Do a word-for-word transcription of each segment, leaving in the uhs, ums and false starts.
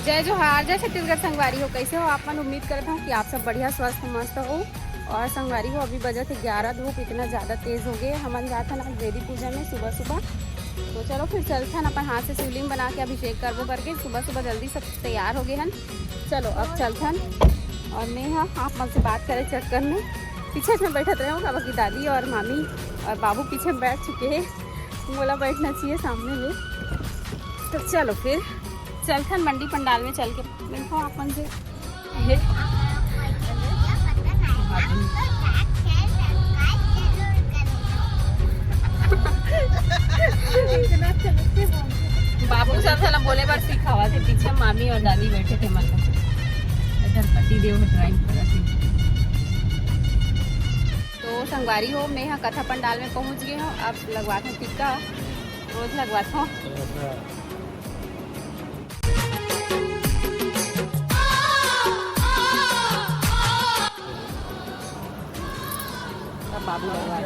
जय जोहार, जय छत्तीसगढ़ संगवारी हो। कैसे हो आप मन? उम्मीद करत हूँ कि आप सब बढ़िया, स्वस्थ, मस्त हो। और संगवारी हो, अभी बजत हे ग्यारह, धूप इतना ज्यादा तेज हो गए। हमन जात हन आज देवी पूजा में सुबह सुबह। तो चलो फिर चलथन, अपन हाथ से शिवलिंग बना के अभिषेक करबो करके सुबह सुबह जल्दी सब तैयार हो गए हन। चलो अब चलथन। और मैं हा आप मन से बात करे चक्कर में पीछे में बैठत रहे हूँ, काबर कि दादी और मामी और बाबू पीछे में बैठ चुके हैं। मोला बैठना चाहिए सामने में। तो चलो फिर चलथन मंडी पंडाल में चल के मिलथन आप मन से। ये बाबू सब ला बोले बर सिखावा थे, पीछे मामी और दादी बैठे थे, मतलब इधर पति देव ड्राइंग करा थे। तो संगवारी हो, मैं हा कथा पंडाल में पहुंच गए हूँ। अब लगवात हूँ टिक्का, रोज लगवात हूँ। बाबू लगवा।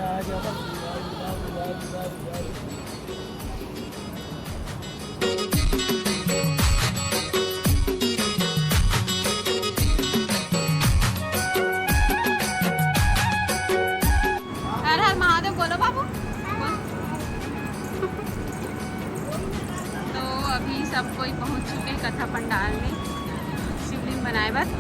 हर हर महादेव बोलो बाबू। तो अभी सब कोई पहुंच चुके हैं कथा पंडाल में शिवलिंग बनाए बर।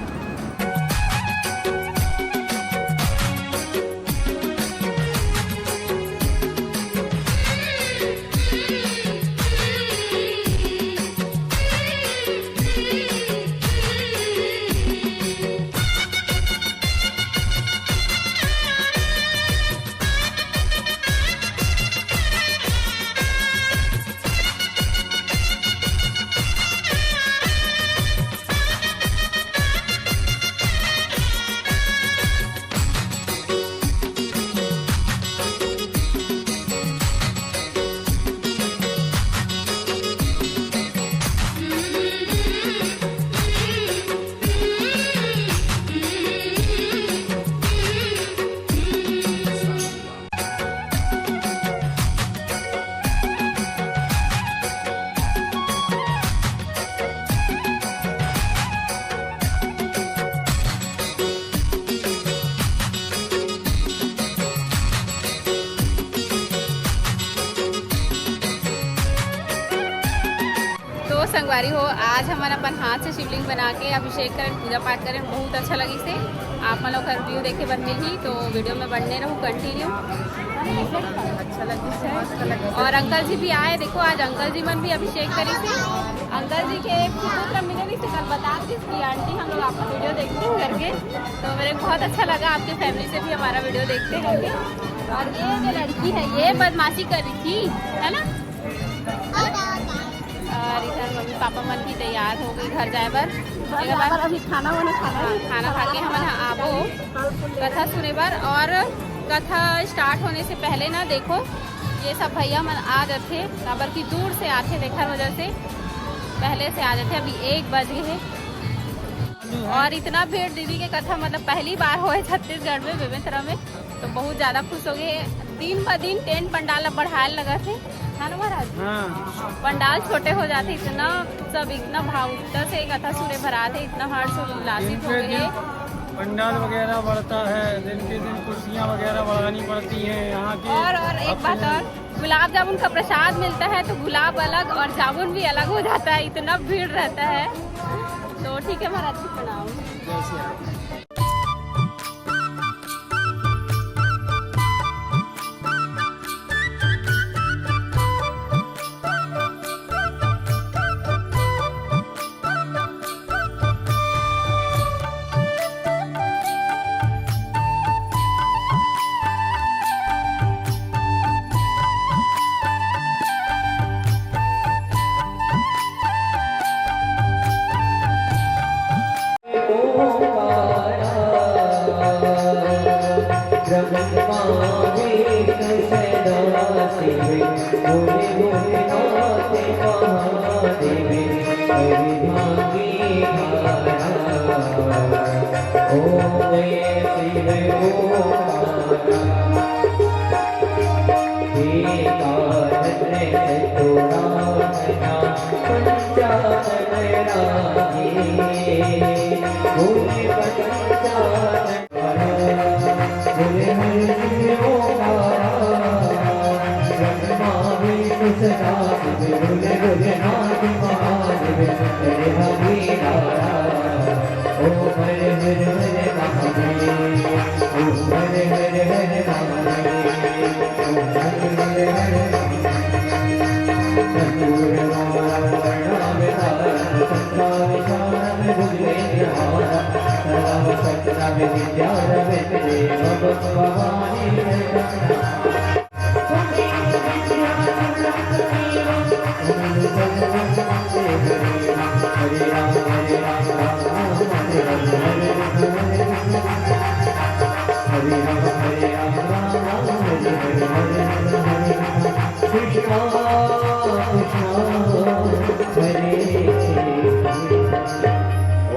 तो संगवारी हो, आज हमन अपन हाथ से शिवलिंग बना के अभिषेक करें, पूजा पाठ करें, बहुत अच्छा लगिस हे। आप मन ला ओकर व्यू देखे बर मिलही, तो वीडियो में बने रहू कंटिन्यू। अच्छा लगिस हे। और अंकल जी भी आए, देखो आज अंकल जी मन भी अभिषेक करिस हे। अंकल जी के पुत्र मिले नहीं तो कल बता दी कि आंटी हम लोग आपका वीडियो देखते हैं करके। तो मेरे को बहुत अच्छा लगा, आपके फैमिली से भी हमारा वीडियो देखते होंगे। और ये जो लड़की है, ये बदमाशी कर रही थी, है ना? और इधर मम्मी पापा मन भी तैयार हो गए घर जाए बर। घर जाए बर अभी खाना वाना खाना है। हाँ, खाना खा के हमन ह आबो कथा सुने बर। और कथा स्टार्ट होने से पहले ना, देखो, ये सब भैया मन आ जाथे, काबर कि दूर से आथे, तेखर वजह से पहले से आ जाथे। अभी एक बज गए है और इतना भीड़ दीदी के कथा, मतलब, पहली बार होए छत्तीसगढ़ में, बेमेतरा में। तो बहुत ज्यादा खुश हो गए। दिन ब दिन टेंट पंडाल अब बढ़ाए लगत हे, है ना महाराज? हाँ। पंडाल छोटे हो जाते, इतना सब, इतना भावुकता से कथा सुने बर आथे, इतना हर्ष उल्लासित हो गए। पंडाल वगैरह बढ़ता है, दिन के दिन कुर्सियाँ वगैरह बढ़ानी पड़ती हैं यहाँ के। और, और एक बात और, गुलाब जामुन का प्रसाद मिलता है तो गुलाब अलग और जामुन भी अलग हो जाता है, इतना भीड़ रहता है। तो ठीक है महाराज जी, प्रणाम। जय श्री राम।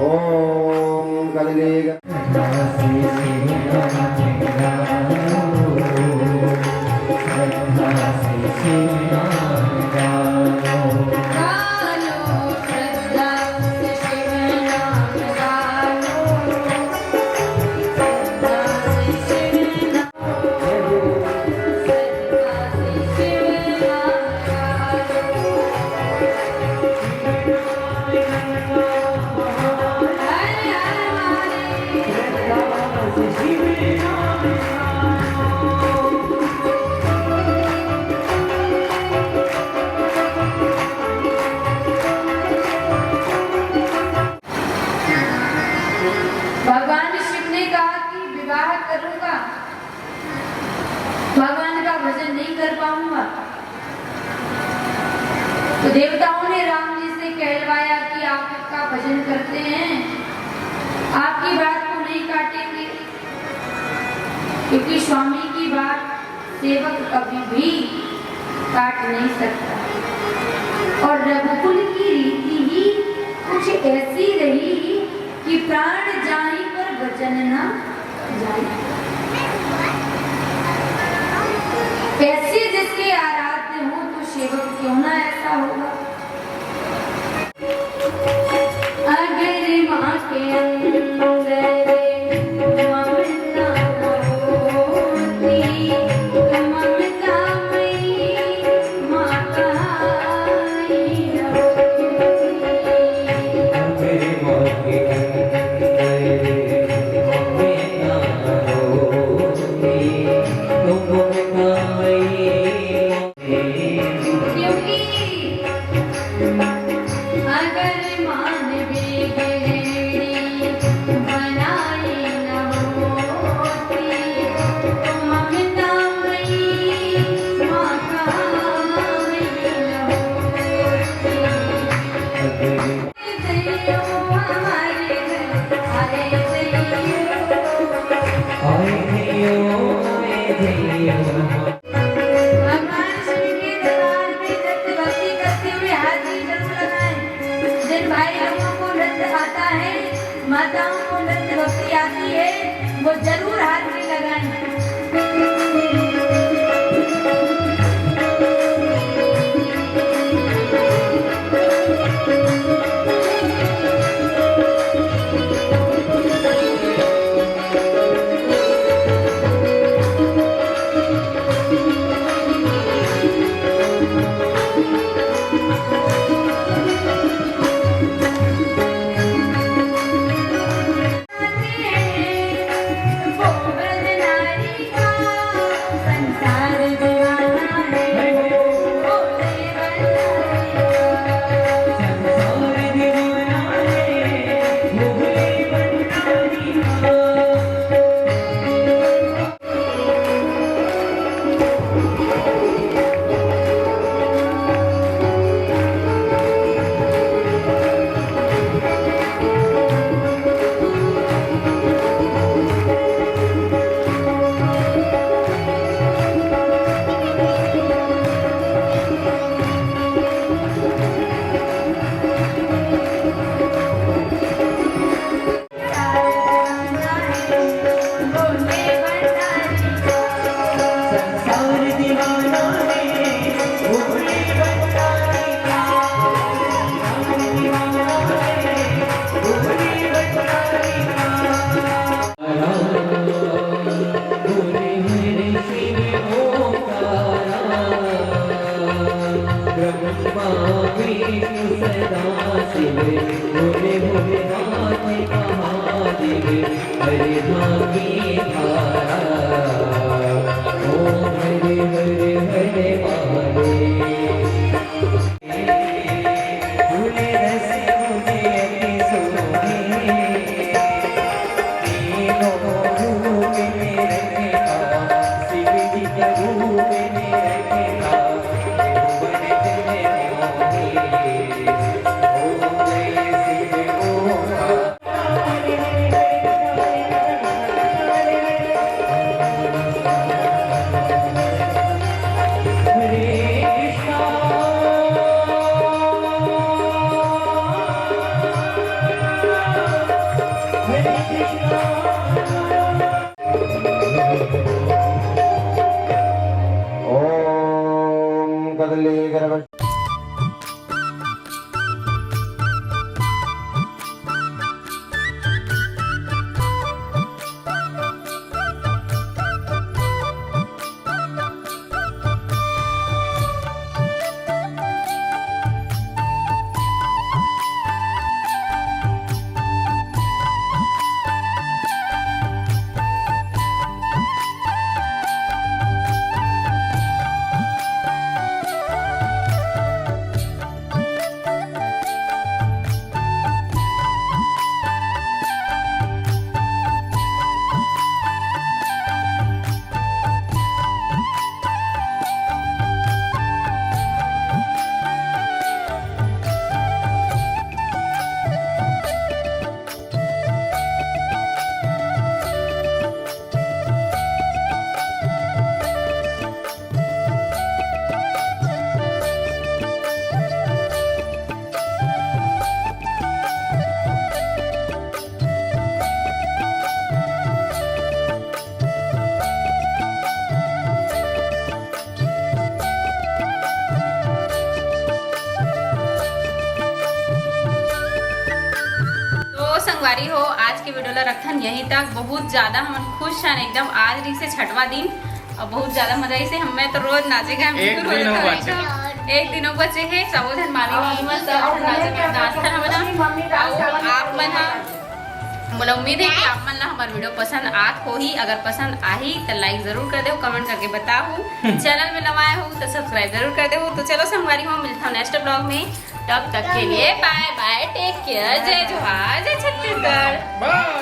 ओम कलिलेग भगवान शिव ने कहा कि विवाह करूंगा, भगवान का भजन नहीं कर पाऊंगा। तो देवताओं ने राम जी से कहलवाया कि आप इसका भजन करते हैं, आपकी बात को नहीं काटेंगे, क्योंकि स्वामी की बात सेवक कभी भी काट नहीं सकता। और रघुकुल की रीति ही कुछ ऐसी रही कि प्राण जाई पर वचन न जाई। ऐसे जिसके आराध्य हो तो सेवक क्यों ना ऐसा होगा। अगर माँ के अंदर ममता न होती, तो ममता मई माँ कहाई न होती। अगर माँ के अंदर ममता न होती, तो ममता मई क्योंकि अगर मानवी गृहिणी बनाई न होती, तो ममता मई माँ कहाई न होती। भगवान शिव के दरबार में नृत्य भक्ति करते हुए हाथ भी जरूर लगाएं। जिन भाई लोगों को नृत्य आता है, माताओं को नृत्य भक्ति आती है, वो जरूर हाथ भी लगाएं। भोले भोलेनाथ महादेव, हरे भांगे धारा। ओम हरे हरे हरे महादेव। फूले रस मुझे अति सोहे, तीनों रूप में रखता, शिव जी का रूप में रखता, त्रिभुवन जन मोहे। ओम जय शिव ओम। ओम कदली गर्भ। तो संगवारी हो, आज के वीडियो ला रखथन यहीं तक। बहुत ज्यादा हमन खुश हन एकदम। आज रहिसे छठवां दिन और बहुत ज्यादा मजा आइसे। हमें तो रोज नाचे गाए में एक मशहूर हो दिन जाथन। बचे। एक दिन बचे हे, सबो झन मामी मामी मन सब झन नाचे गाए नाचथन हमन। अउ आप मन ह मोला उम्मीद है कि आप मन ला हमर वीडियो पसंद आत होही। अगर पसंद आही तो लाइक जरूर कर देव, कमेंट करके बताहू। चैनल में नवा आए हो तो सब्सक्राइब जरूर कर देहू। तो चलो संगवारी हो, मिलता हूँ नेक्स्ट ब्लॉग में। तब तक के लिए बाय बाय, टेक केयर, जय जोहार, जय छत्तीसगढ़।